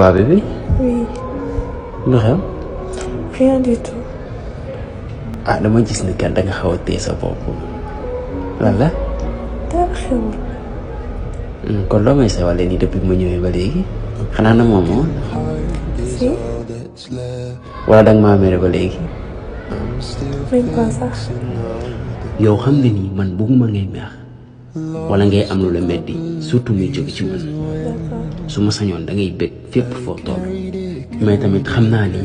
Waa bébé. Oui. lu xew. Rien du tout. ah dama gis ni kat da nga xaw a téye sa bopp lan la. dara xewul. kon loo may sawale nii depuis ma ñëwee ba léegi xanaa na moom moo. Si. wala da nga maa mere ba léegi. Même pas sax. yow xam nga ni man bëgguma ngay mer wala ngay am lu la metti surtout muy jóge ci man D'accord. su ma sañoon da ngay bëgg fépp foo toll mais tamit xam naa ni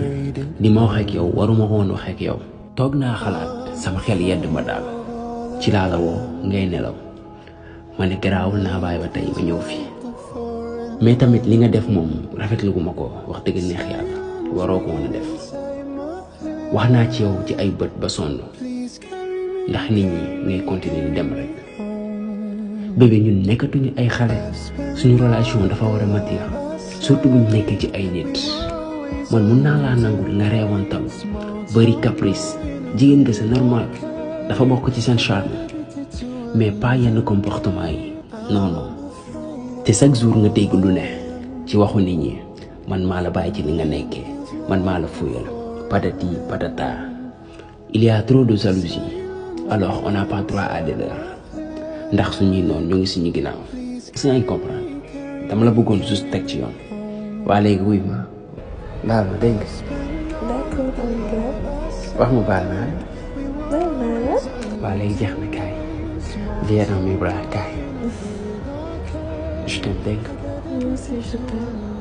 li ma wax ak yow waruma ko woon wax ak yow. toog naa xalaat sama xel yedd ma daal ci laa la woo ngay nelaw ma ne garaawul naa bàyyi ba tey ma ñëw fii mais tamit li nga def moom rafetlu gu ma ko wax dëgg neex yàlla waroo ko woon a def wax naa ci yow ci ay bët ba sonn ndax nit ñi ngay continuer di dem rek bébé ñun nekkatuñu ay xale suñu relation dafa war a mature surtout buñ nekkee ci ay nit man mun naa laa nangul nga reewantal bëri caprice jigéen nga c'est normal dafa bokk ci seen charme mais pas yenn comportement yi non non te chaque jour nga dégg lu ne ci waxu nit ñi man maa la bàyyi ci li nga nekkee man maa la fuyal patati patata il y a trop de jalousie alors on n'a pas droit à l'erreur ndax suñuy noonu ñoo ngi suñu ginnaaw si ngay comprendre dama la bëggoon juste teg ci yoon waa léegi wuy ma baal ma dégg nga D'accord, d'accord. wax ma baal naa Baal naa la. waa léegi jeex na kaay viens dans mes bras kaay je t'aime dégg nga Moi aussi je t'aime.